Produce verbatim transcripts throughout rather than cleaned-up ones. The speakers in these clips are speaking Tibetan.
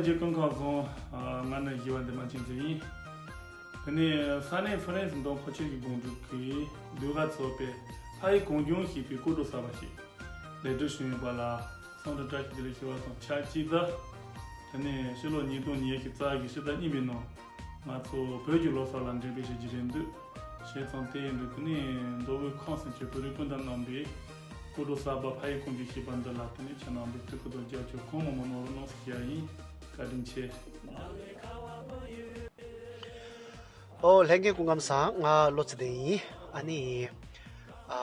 ཁྱེད་སྐུ་ཁམས་བཟང་། ང་ནི་ཞི་བ་འདི་མ་ཆེན་ཚེ་ཡིན། དེ་ནས་ས་གནས་ཧྥ་རན་སི་མདོ་ཁམས་ཆུ་བཞི་སྒང་དྲུག་གི་ཟློས་གར་ཚོགས་པས་ཕ་ཡུལ་གངས་ལྗོངས་ཞེས་པའི་སྐོར་བྲོ་གསར་པ་ཞིག་ལེགས་གྲུབ་བྱུང་ཡོད་པ་ལ་འཚམས་འདྲི་བཀྲ་ཤིས་བདེ་ལེགས་ཞུ་བ་དང་ཆབས་ཅིག་ཏུ། དེ་ནས་ཕྱི་ལོ་ཉིས་སྟོང་ཉི་ཤུ་རྩ་བཞི་ཕྱི་ཟླ་གཉིས་པའི་ནང་ང་ཚོ་བོད་ཀྱི་ལོ་གསར་ལ་འགྲེམས་སྤེལ་བྱེད་ཀྱི་རེད་འདུག་བྱས་ཙང་དེ་ཡིན་དུས་དེ་ནས་མདོ་དབུས་ཁམས་གསུམ་གྱི་བོད་རིགས་སྤུན་ཟླ་རྣམ་པས་སྐོར་བྲོ་གསར་པ་ཕ་ཡུལ་གངས་ལྗོངས་ཞེས་པ་འདི་ལ་དེ་ནས་ཁྱེད་རྣམ་པས་ཐུགས་ཁུར་དང་རྒྱབ་སྐྱོར་གང་མང་མང་གནང་རོགས་གནང་ཞེས་ཞུ་ཡ་ཡིན། བཀའ་དྲིན་ཆེ། ཨོ་ལྷན་རྒྱས་སྐུ་ཁམས་བཟང་། ང་བློ་ཚེ་བརྟན་ཡིན། ཨ་ནི་ཨ་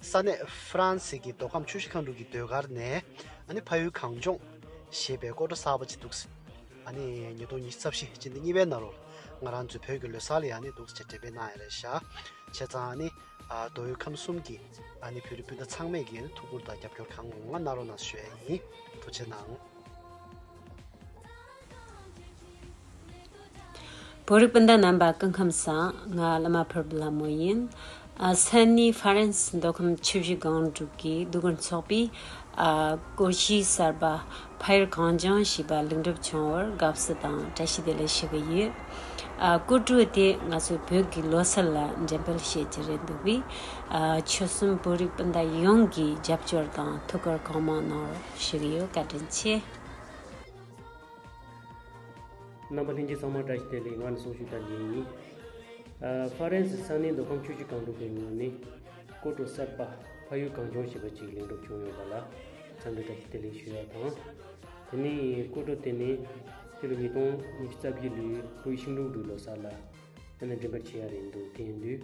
ས་གནས་ཧྥ་རན་སི་གི་མདོ་ཁམས་ཆུ་བཞི་སྒང་དྲུག་གི་ཟློས་གར་ནས་ཨ་ནི་ཕ་ཡུལ་གངས་ལྗོངས་ཞེས་པའི་སྐོར་བྲོ་གསར་པ་ཅིག་འདུག་ཨ་ནི་ཉིས་སྟོང་ཉི་ཤུ་རྩ་བཞི་སྤྱི་ཟླ་གཉིས་པའི་ནང་ལོགས་ང་རང་ཚོའི་བོད་ཀྱི་ལོ་གསར་ལ་ཡང་ནི་འདུག་ཅེས་འགྲེམས་སྤེལ་གནང་ཡ་རེད་ཤག་བྱས་ཙང་ཨ་ནི་ཨ་མདོ་དབུས་ཁམས་གསུམ་གྱི་ཨ་ནི་བོད་རིགས་སྤུན་ཟླ་ཚང་མས་ཀྱི་ཐུགས་ཁུར་དང་རྒྱབ་སྐྱོར་གང་མང་གནང་རོགས་གནང་ཞུ་ཡ་ཡིན། ཐུགས་རྗེ་གནང་། བོད་རིགས་སྤུན་ཟླ་རྣམ་པ་སྐུ་ཁམས་བཟང་། ང་བླ་མ་ཕུར་བུ་ལྷ་མོ་ཡིན། ཨ་ས་གནས་ཧྥ་རན་སི་མདོ་ཁམས་ཆུ་བཞི་སྒང་དྲུག་གི་ཟློས་གར་ཚོགས་པས་ཨ་སྐོར་ཞིག་གསར་པ་ཕ་ཡུལ་གངས་ལྗོངས་ཞེས་པ་ལེགས་འགྲུབ་བྱུང་བར་དགའ་བསུ་དང་བཀྲ་ཤིས་བདེ་ལེགས་ཞུ་གི་ཡོད། ཨ་སྐོར་བྲོ་དེ་ང་ཚོའི་བོད་ཀྱི་ལོ་གསར་ལ་འགྲེམས་སྤེལ་བྱེད་ཀྱི་རེད་འདུག་པས། ཨ་ཆོལ་གསུམ་བོད་རིགས་སྤུན་ཟླ་ཡོངས་ཀྱིས་རྒྱབ་སྐྱོར་དང་ཐུགས་ཁུར་གང་མང་གནང་རོགས་ཞུ་གི་ཡོད། བཀའ་དྲིན་ཆེ། རྣམ་པ་ལྷན་རྒྱས་ཚང་མ་བཀྲ་ཤིས་བདེ་ལེགས། ང་ནི་སུང་ཞུ་དར་རྒྱས་ཡིན། ཨ་ཧྥ་རན་སི་ས་གནས་མདོ་ཁམས་ཆུ་བཞི་སྒང་དྲུག་གི་ངོས་ནས་སྐོར་བྲོ་གསར་པ་ཕ་ཡུལ་གངས་ལྗོངས་ཞེས་པ་ཅིག་ལེགས་འགྲུབ་བྱུང་ཡོད་པ་ལ་འཚམས་འདྲི་བཀྲ་ཤིས་བདེ་ལེགས་ཞུ་ཡ་དང་། དེ་ནས་སྐོར་བྲོ་དེ་ནི་སྤྱི་ལོ་ཉིས་སྟོང་ཉི་ཤུ་རྩ་བཞི་ལོའི་བོད་ཤིང་སྡོང་འབྲུག་ལོ་གསར་ལ་དེ་ནས་འགྲེམས་སྤེལ་བྱེད་ཡ་རེད་འདུག་དེ་ཡིན་དུས།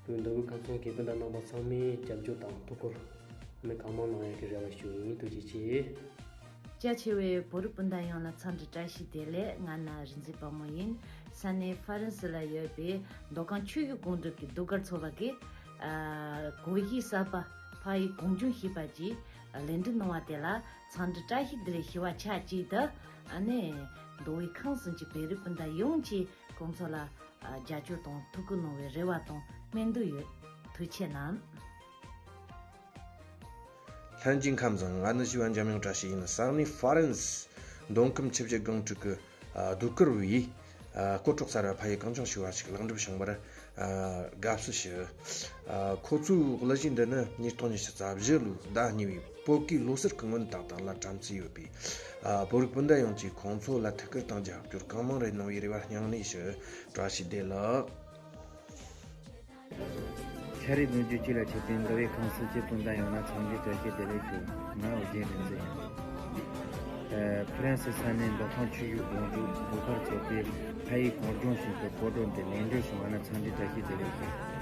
བོད་མདོ་དབུས་ཁམས་གསུམ་གྱི་སྤུན་ཟླ་རྣམ་པ་ཚང་མས་རྒྱབ་སྐྱོར་དང་ཐུགས་ཁུར་ནི་གང་མང་གནང་ཡག་གི་རེ་བ་ཞུ་ཡིན། ཐུགས་རྗེ་ཆེ། རྒྱ་ཆེ་བའི་བོད་རིགས་སྤུན་ཟླ་ཡོངས་ལ་འཚམས་འདྲི་བཀྲ་ཤིས་བདེ་ལེགས། ང་ནི་རིག་འཛིན་དཔལ་མོ་ཡིན། ས་གནས་ཧྥ་རན་སི་ལ་ཡོད་པའི་མདོ་ཁམས་ཆུ་བཞི་སྒང་དྲུག་གི་ཟློས་གར་ཚོགས་པ་གིས་ཨ་སྐོར་ཞིག་གསར་པ་ཕ་ཡུལ་གངས་ལྗོངས་ཞེས་པ་ཅིག་ལེགས་འགྲུབ་གནང་བ་དེ་ལ་འཚམས་འདྲི་བཀྲ་ཤིས་བདེ་ལེགས་ཞུ་བ་ཆ་གཅིག་ཏུ། ཨ་ནི་མདོ་དབུས་ཁམས་གསུམ་གྱི་བོད་རིགས་སྤུན་ཟླ་ཡོངས་ཀྱིས་ཁོང་ཚོ་ལ་རྒྱབ་སྐྱོར་དང་ཐུགས་ཁུར་གནང་བའི་རེ་བ་དང་སྨོན་འདུན་ཡོད། ཐུགས་རྗེ་གནང་། ལྷན་རྒྱས་ཁམས་བཟང་། ང་ནི་ཞི་བ་འཇམ་དབྱངས་བཀྲ་ཤིས་ཡིན། ས་གནས་ཧྥ་རན་སི་མདོ་ཁམས་ཆུ་བཞི་སྒང་དྲུག་གི་ཟློས་གར་བས་སྐོར་བྲོ་གསར་པ་ཕ་ཡུལ་གངས་ལྗོངས་ཞེས་པ་ཞིག་ལེགས་འགྲུབ་བྱུང་བར་དགའ་བསུ་ཞུ། ཁོ་ཚོའི་གླུ་གཞས་འདི་ནི་ཉིས་སྟོང་ཉི་ཤུ་རྩ་བཞི་ལོའི་ཟླ་གཉིས་པའི་བོད་ཀྱི་ལོ་གསར་གྱི་སྔོན་རྟགས་དང་ལ་གྲངས་ཚུད་ཡོད་པས། ཨ་བོད་རིགས་སྤུན་ཟླ་ཡོངས་ཀྱིས་ཁོང་ཚོ་ལ་ཐུགས་ཁུར་དང་རྒྱབ་སྐྱོར་གང་མང་རེ་གནང་བའི་རེ་བ་སྙིང་ནས་ཞུ། བཀྲ་ཤིས་བདེ་ལེགས། ཤ་རིགས་ལོ་རྒྱུས་སྤྱི་ལ་ཆེད་དོན་འདི་བའི་ཁང་སུ་སྤྱི་དོན་ཟླ་ཡོང་ན་འཚམས་འདྲི་བཀྲ་ཤིས་བདེ་ལེགས་ཞུ། ང་ཨོ་རྒྱན་རིག་འཛིན་ཡིན། ཨ་ཧྥ་རན་སི་ས་གནས་མདོ་ཁམས་ཆུ་བཞི་སྒང་དྲུག་ཟློས་གར་ཚོགས་པས་ཕ་ཡུལ་གངས་ལྗོངས་ཞེས་པའི་སྐོར་བྲོ་འདི་ལེགས་འགྲུབ་བྱུང་བ་ན་འཚམས་འདྲི་བཀྲ་ཤིས་བདེ་ལེགས་ཞུ།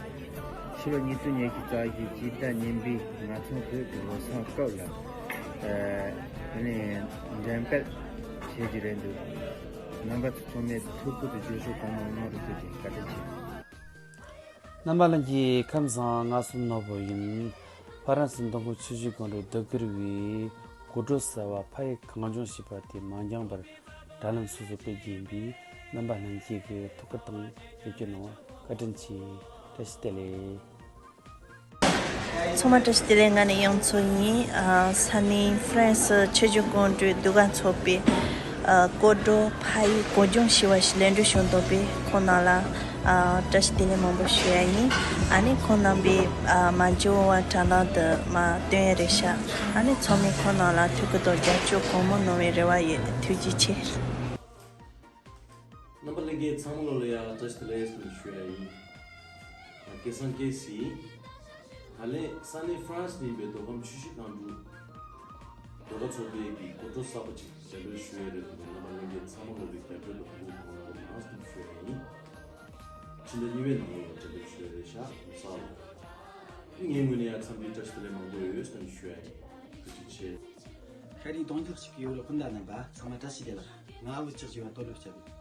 ཕྱི་ལོ་ཉིས་སྟོང་ཉི་ཤུ་རྩ་བཞི་སྤྱི་ཟླ་གཉིས་པའི་ང་ཚོ་བོད་ཀྱི་ལོ་གསར་སྐབས་ལ་ཨ་དེ་ནས་འགྲེམས་སྤེལ་བྱེད་ཀྱི་རེད་འདུག་རྣམ་པ་ཚོ་ཚང་མས་ཐུགས་ཁུར་དང་རྒྱབ་སྐྱོར་གང་མང་གནང་རོགས་ཞུ་རྒྱུ་བཀའ་དྲིན་ཆེ། རྣམ་པ་ལྷན་རྒྱས་ཁམས་བཟང་། ང་སུམ་ནོར་བུ་ཡིན། ཧྥ་རན་སི་མདོ་ཁམས་ཆུ་བཞི་སྒང་དྲུག་ཟློས་གར་བས་སྐོར་བྲོ་གསར་པ་ཕ་ཡུལ་གངས་ལྗོངས་ཞེས་པ་དེ་མ་འགྱངས་པར་དྲ་ལམ་སོ་སོར་སྤེལ་རྒྱུ་ཡིན་པས། རྣམ་པ་ལྷན་རྒྱས་ཀྱིས་ཐུགས་ཁུར་དང་རྒྱབ་སྐྱོར་གནང་བར་བཀའ་དྲིན་ཆེ། བཀྲ་ཤིས་བདེ་ལེགས། ཚང་མ་བཀྲ་ཤིས་བདེ་ལེགས། ང་ནི་དབྱངས་མཚོ་ཡིན། ཨ་ས་གནས་ཧྥ་རན་སི་ཆུ་བཞི་སྒང་དྲུག་ཟློས་གར་ཚོགས་པས་ཨ་སྐོར་བྲོ་ཕ་ཡུལ་གངས་ལྗོངས་ཞེས་པ་ཞིག་ལེགས་འགྲུབ་བྱུང་འདུག་པས་ཁོང་རྣམས་ལ་ཨ་བཀྲ་ཤིས་བདེ་ལེགས་མང་པོ་ཞུ་ཡ་ཡིན། ཨ་ནི་ཁོང་རྣམ་པས་ཨ་མ་འགྱངས་པར་དྲ་ལམ་དུ་མར་སྟོན་ཡ་རེད་ཤག་ཨ་ནི་ཚང་མས་ཁོང་རྣམས་ལ་ཐུགས་ཁུར་དང་རྒྱབ་སྐྱོར་གང་མང་གནང་བའི་རེ་བ་ཡོད། ཐུགས་རྗེ་ཆེ། རྣམ་པ་ལྷན་རྒྱས་ཚང་མ་ལོ་ལ་ཡ་བཀྲ་ཤིས་བདེ་ལེགས་ཞུ་ཡ་ཡིན། སྐལ་བཟང་སྐལ་སྲིད། ད་ལན་ས་གནས་ཧྥ་རན་སི་ནས་ཡིན་པའི་མདོ་ཁམས་ཆུ་བཞི་སྒང་དྲུག་ཟློས་གར་ཚོགས་པའི་གི་སྐོར་བྲོ་གསར་པ་ཅིག་འགྲེམས་སྤེལ་ཞུ་ཡ་རེད་འདུག་རྣམ་པ་ལྷན་རྒྱས་ཚང་མ་ལོ་ལ་རྒྱབ་སྐྱོར་དང་ཐུགས་ཁུར་གང་མང་གནང་རོགས་གནང་ཞུ་ཡ་ཡིན། ཕྱི་ཟླ་གཉིས་པའི་ནང་ལོགས་ལ་འགྲེམས་སྤེལ་ཞུ་ཡ་རེད་ཤག་ལོ་གསར་ལ། ངའི་ངོས་ནས་ཡང་འཚམས་འདྲི་བཀྲ་ཤིས་བདེ་ལེགས་མང་པོ་ཡོད་ཟེར་ནས་ཞུ་ཡ་ཡིན། ཐུགས་རྗེ་ཆེ། ཤ་རིགས་གདོང་ཐུག་ཅིག་གི་ཡོད་རེད། སྤུན་ཟླ་རྣམ་པ་ཚང་མ་བཀྲ་ཤིས་བདེ་ལེགས། ང་བོད་ཀྱི་ཞི་བ་དོན་གྲུབ་སྐྱབས་ཡིན།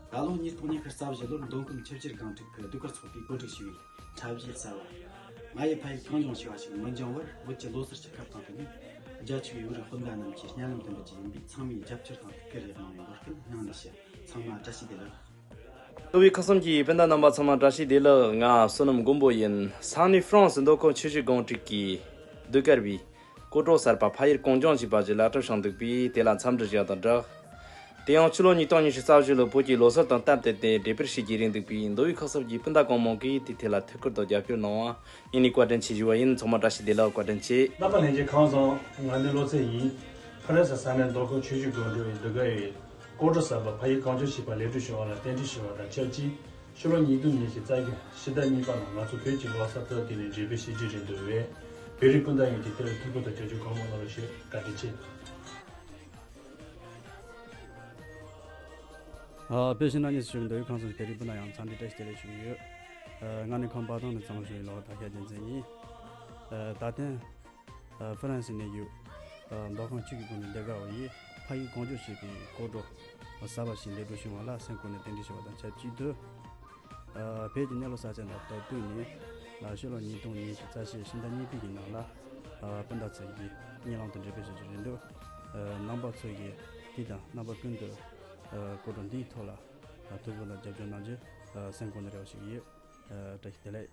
ད་ལོ་ཉིས་སྟོང་ཉི་ཤུ་རྩ་བཞི་ལོར་མདོ་ཁམས་ཆུ་བཞི་སྒང་དྲུག་གི་ཟློས་གར་ཚོགས་པས་གོ་སྒྲིག་ཞུས་པའི་འཁྲབ་གཞས་གསར་བ། ང་ཡི་ཕ་ཡུལ་གངས་ལྗོངས་ཞེས་པ་ཞིག་མི་འགྱངས་བར་བོད་ཀྱི་ལོ་གསར་གྱི་ཁ་བཏང་དུ་ནས་རྒྱ་ཆེ་བའི་བོད་རིགས་སྤུན་ཟླ་རྣམས་ཀྱིས་སྙན་ལམ་འདོན་པ་ཅིག་ཡིན་པས་ཚང་མས་རྒྱབ་སྐྱོར་དང་ཐུགས་ཁུར་རེ་གནང་ཡོང་བར་སྐུ་སྙིང་ནས་ཞུ། ཚང་མ་བཀྲ་ཤིས་བདེ་ལེགས། མདོ་དབུས་ཁམས་གསུམ་གྱི་སྤུན་ཟླ་རྣམ་པ་ཚང་མ་བཀྲ་ཤིས་བདེ་ལེགས། ང་བསོད་ནམས་མགོན་པོ་ཡིན། ས་གནས་ཧྥ་རན་སི་མདོ་ཁམས་ཆུ་བཞི་སྒང་དྲུག་གི་ཟློས་གར་བས་སྐོར་བྲོ་གསར་པ་ཕ་ཡུལ་གངས་ལྗོངས་ཞེས་པ་ཞིག་ལེགས་གྲུབ་བྱུང་འདུག་པས་དེ་ལ་འཚམས་འདྲི་ཞུ་ཡ་དང་སྦྲགས། དེ་ཡང་ཕྱི་ལོ་ཉིས་སྟོང་ཉི་ཤུ་རྩ་བཞི་ལོར་བོད་ཀྱི་ལོ་གསར་དང་སྟབས་བསྟུན་ཏེ་འགྲེམས་སྤེལ་བྱེད་ཀྱི་རེད་འདུག་པས། མདོ་དབུས་ཁམས་གསུམ་གྱི་སྤུན་ཟླ་གང་མང་གིས་དེའི་ཐད་ལ་ཐུགས་ཁུར་དང་རྒྱབ་སྐྱོར་གནང་བ་ངས་ནས་བཀའ་དྲིན་ཆེ་ཞུ་བ་ཡིན། ཚང་མ་བཀྲ་ཤིས་བདེ་ལེགས། བཀའ་དྲིན་ཆེ། རྣམ་པ་ལྷན་རྒྱས་ཁམས་བཟང་། ང་འདི་བློ་ཚེ་ཡིན། ཧྥ་རན་སི་ས་གནས་མདོ་ཁམས་ཆུ་བཞི་སྒང་དྲུག་ཡི་འདི་ག་ཡི་སྐོར་བྲོ་གསར་པ་ཕ་ཡུལ་གངས་ལྗོངས་ཞེས་པ་ལེགས་གྲུབ་བྱུང་བ་ལ་རྟེན་འབྲེལ་ཞུ་བ་དང་ཆབས་ཅིག་ཕྱི་ལོ་ཉིས་སྟོང་ཉི་ཤུ་རྩ་བརྒྱད་ཕྱི་ཟླ་གཉིས་པ་ནང་ང་ཚོ་བོད་ཀྱི་ལོ་གསར་སྟབས་བསྟུན་ནས་འགྲེམས་སྤེལ་བྱེད་རྒྱུ་རེད་འདུག་པས། བོད་རིགས་སྤུན་ཟླ་ཡོངས་ཀྱིས་དེ་ལ་ཐུགས་ཁུར་དང་རྒྱབ་སྐྱོར་གང་མང་གནང་རོགས་ཞེས་བཀའ་དྲིན་ཆེ། ཨ། དཔེ་བཞིན་ན་གཉིས་སུ་ཞུགས་མདོ་དབུས་ཁམས་གསུམ་བོད་རིགས་སྤུན་ཟླ་ཡོངས་འཚམས་འདྲི་བཀྲ་ཤིས་བདེ་ལེགས་ཞུ་གི་ཡོད། ཨ། ང་ནི་ཁམས་པ་དང་ནས་གཙང་ཞུ་ཡི་ལོག་ད་ཤ་རྒྱལ་མཚན་ཡིན། ཨ། ད་ཐེངས་ཨ། ཧྥ་རན་སི་ནས་ཡོད། ཨ། མདོ་ཁམས་ཆུ་བཞི་སྒང་དྲུག་འདི་ག་བ་ཡི་ཕ་ཡུལ་གངས་ལྗོངས་ཞེས་པའི་སྐོར་བྲོ་གསར་པ་ཞིག་ལེགས་གྲུབ་བྱུང་བ་ལ་སེམས་ཁོང་ནས་རྟེན་འབྲེལ་ཞུ་བ་དང་ཆབས་ཅིག་ཏུ། ཨ། བོད་ཀྱི་གནས་ལུགས་གསར་བརྗེ་དང་སྟབས་བསྟུན་ནས་ལ་ཕྱི་ལོ་ཉིས་སྟོང་ཉི་ཤུ་རྩ་བཞི་ཕྱི་ཟླ་གཉིས་པའི་གི་ནང་ལ། ཨ། སྤུན་ཟླ་ཚོ་གིས་གཉིད་ལམ་དུ་འགྲེམས་སྤེལ་བྱེད་རྒྱུ་རེད་འདུག་ཨ། རྣམ་པ་ཚོ་གིས་དུས་དང་རྣམ་པ་ཀུན་ཏུ། ཨ། སྐོར་བྲོ་འདིའི་ཐོག་ལ། ཨ། ཐུགས་ཁུར་དང་རྒྱབ་སྐྱོར་གནང་རྒྱུ། ཨ། སེམས་ཁོང་ནས་རེ་བ་ཞུ་གི་ཡོད། ཨ། བཀྲ་ཤིས་བདེ་ལེགས།